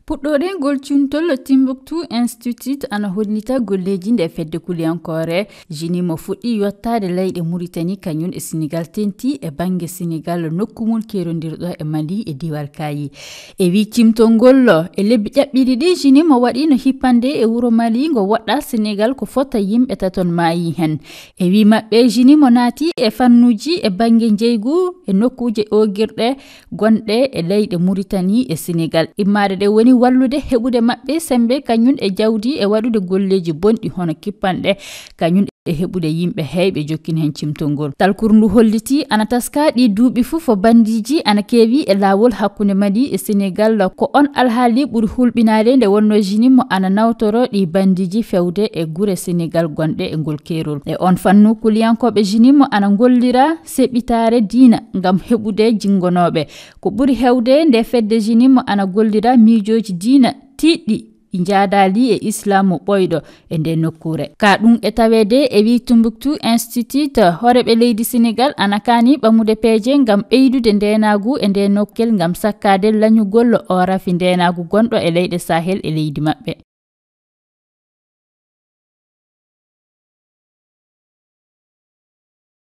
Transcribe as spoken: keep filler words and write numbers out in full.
Puɗɗoɗen ngol cuntol, Timbuktu Institute ana hollita golleeji nde fedde kuliyankoore Jinimo fuɗɗi yottaade leyɗe Muritani kañum e Senegal, tenti e bannge Senegal nokku mum keerondirɗo e Mali e diwal Kaayi. E wii cimtol ngol, e lebbi ƴaɓɓiiɗi ɗi, Jinimo waɗiino hippande e wuro Mali ngo woɗɗaa Senegal ko fota yimɓe taton maayi heen. E wii maɓɓe, Jinimo naati e fannuuji e bannge njeygu e nokkuuje oogirɗe gonɗe e leyɗe Muritani e Senegal. Immaade ɗe woni wallude heɓude maɓɓe semmbe kañum e jawdi e waɗude golleeji bonɗi hono kippanɗe kañum e heɓude yimɓe heyɓe, jokkin heen cimtol ngol. Talkuru ndu holliti ana taska ɗi duuɓi fof ko bandiiji ana keewi e laawol hakkunde Mali e Senegal. Ko on alhaali ɓuri hulɓinaade nde wonnoo Jinimo ana nawtoro ɗi bandiiji fewde e gure Senegal gonɗe e ngol keerol. E on fannu, kuliyankooɓe Jinimo ana ngollira seɓitaare diina ngam heɓude jinngonooɓe. Ko ɓuri heewde nde fedde Jinimo ana gollira miijooji diina tiiɗɗi ɗi njaadaali e islaamu ɓooyɗo e nde nokkuure. Ka ɗum e taweede, e wii Timbuktu Institute, hooreeɓe leydi Senegal ana kaani ɓamude peeje ngam ɓeydude ndeenaagu e nde nokkel ngam sakkaade lañugol o rafi ndeenaagu gonɗo e leyɗe Sahel e leydi maɓɓe.